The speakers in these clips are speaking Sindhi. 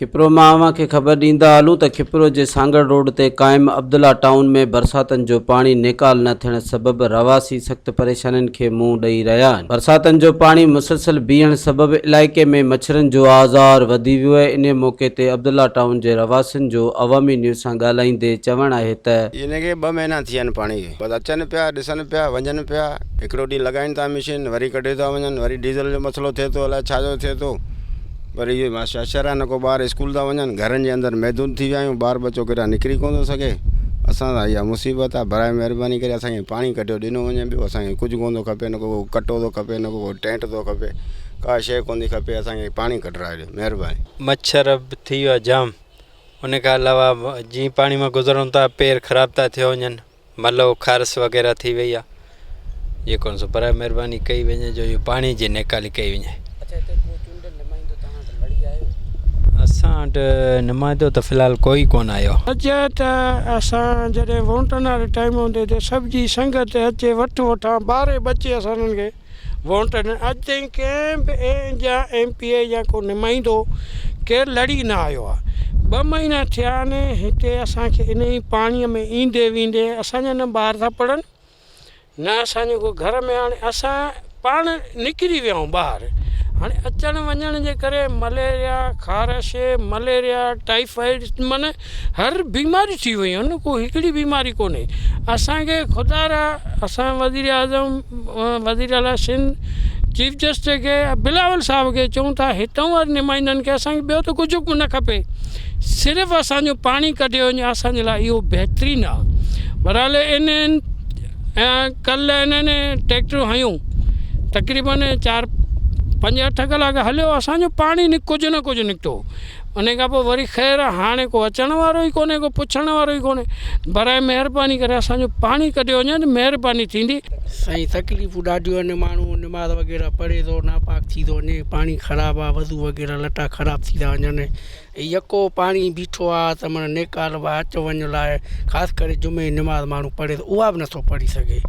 کپرو مان اوهان کي خبر ڏيندا هلون ته کپرو جي سانگهڙ روڊ تي قائم عبدالله ٽائون ۾ برساتن جو پاڻي نيڪال نه ٿيڻ سبب رهواسي سخت پريشانين کي منهن ڏئي رهيا آهن. برساتن جو پاڻي مسلسل بيهڻ سبب علائقي ۾ مڇرن جو آزار وڌي ويو آهي انهي موقعي تي عبدالله ٽائون جي رهواسين جو عوامي نيوز سان ڳالهائيندي چوڻ آهي ته. ان کي ٻه مهينا ٿي ويا آهن پاڻي کي بس اچن پيا ڏسن پيا وڃن پيا هڪڙو ڏينهن لڳائين ٿا مشين وري ڪڍي ٿا وڃن وري ڊيزل جو مسئلو ٿئي ٿو الائي ڇا جو ٿئي ٿو وري اهو اشر آهي نه ڪو ٻار اسڪول ٿا وڃن گهرن جي اندر محدود ٿي ويا آهيون ٻار ٻچو ڪيڏانهن نڪري ڪونه ٿو سگهي اسان سان اها مصيبت آهي برائي مهرباني ڪري اسان کي پاڻي ڪڍيو ڏنو وڃي ٻيو اسان کي ڪجهه ڪونه ٿو کپي نه ڪو ڪٽو ٿو کپي نه ڪو ٽينٽ ٿو کپي ڪا شيء ڪونه ٿي کپي اسان کي پاڻي ڪڍرائي ڏيو مهرباني. مڇر به ٿي ويو آهي جام ان کان علاوه جيئن پاڻي مان گذرون ٿا پير خراب ٿا ٿيو وڃن ملو خارس وغيره ٿي وئي آ جيڪو سو برائي مهرباني ڪئي وڃي جو اهو پاڻي جي نيڪالي ڪئي وڃي. اڇا هتي ڪو چونڊيل نمائندو توهان وٽ لڙي آيو؟ اسان وٽ نمائندو ته في الحال ڪوئي ڪونه آيو. اچي ته اسان جڏهن وونٽن واري ٽائيم هوندي ته سڀ جي سنگت اچي وٺ وٺان ٻاري ٻچي اسان انهن کي وونٽ ڏين اڄ تائين ڪنهن به اين جا ايم پي اي يا ڪو نمائندو ڪير لڙي نه آيو آهي ٻه مهينا ٿيا آهن هتي اسان کي انهي پاڻي ۾ ايندي ويندي اسان جا نه ٻار ٿا پڙهن نه اسان جو ڪو گهر ۾ هاڻي اسان پاڻ نڪري ويا آهيون ٻاهر هاڻي اچڻ وڃڻ جي ڪري مليريا خارش مليريا ٽائيفائيڊ معنيٰ هر بيماري ٿي ويون آهن ڪو هڪڙي بيماري ڪونهي اسان کي خدا را اسان وزير اعظم وزير اعليٰ سنڌ چيف جسٽس کي بلاول صاحب کي چئون ٿا هتان واري نمائندن کي اسان کي ٻيو ته ڪجهه به نه کپي صرف اسان جو پاڻي ڪڍيو وڃي اسان جي لاء اهو بهترين آهي بهرحال انهن ڪلهه انهن ٽيڪٽرون هنيون تقريبن چار پنج اٺ ڪلاڪ هليو اسان جو پاڻي ڪجهه نه ڪجهه نڪتو انهي کان پوء وري خير هاڻي ڪو اچڻ وارو ئي ڪونهي ڪو پڇڻ وارو ئي ڪونهي براء مهرباني ڪري اسان جو پاڻي ڪڍيو وڃي ته مهرباني ٿيندي. سائين تڪليفون ڏاڍيون آهن ماڻهو نماز وغيره پڙهي ٿو ناپاڪ ٿي ٿو وڃي پاڻي خراب آ وضو وغيره لٽا خراب ٿي ٿا وڃن يڪو پاڻي بيٺو آ ته معنيٰ نيڪال به اچ وڃ لاء خاص ڪري جمعي جي نماز ماڻهو پڙهي ٿو اها به نٿو پڙهي سگهي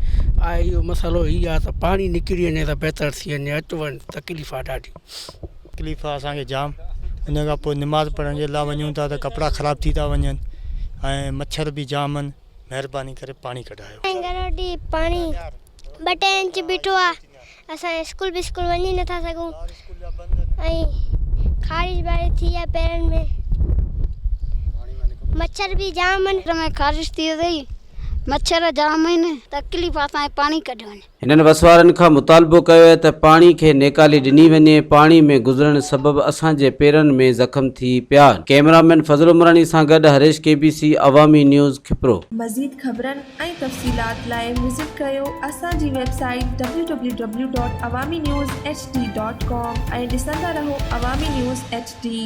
آهي اهو مسئلو هي آ ته پاڻي نڪري وڃي ته بهتر ٿي وڃي اچ وڃ تڪليف آ ڏاڍي. تڪليف آ اسان کي جام ان کان پوء نماز پڙهڻ جي لاء وڃون ٿا ته ڪپڙا خراب ٿي ٿا وڃن ۽ مڇر به جام آهن مهرباني ڪري پاڻي ڪڍايو. گهروٽي پاڻي ٻه ٽي انچ بيٺو آ اسان اسڪول بسڪول وڃي نٿا سگهون ۽ خارش بارش ٿي آ پيرن ۾ مڇر به جام آهن. ۾ خارش ٿي اٿئي مڇر جام آهن تڪليف آ اسان کي پاڻي ڪڍيو وڃي. هنن وسوارن کان مطالبو ڪيو آهي ته پاڻي کي نيڪالي ڏني وڃي، پاڻي ۾ گذرڻ سبب اسان جي پيرن ۾ زخم ٿي پيا آهن. ڪئميرا مين فضل عمراڻي سان گڏ Harish K B C, Awami news, Khipro. مزيد خبرن ۽ تفصيلات لاء وزٽ ڪريو اسان جي web site W W W dot Awami news H D dot com ۽ ڏسندا رهو عوامي نيوز ايڇ ڊي.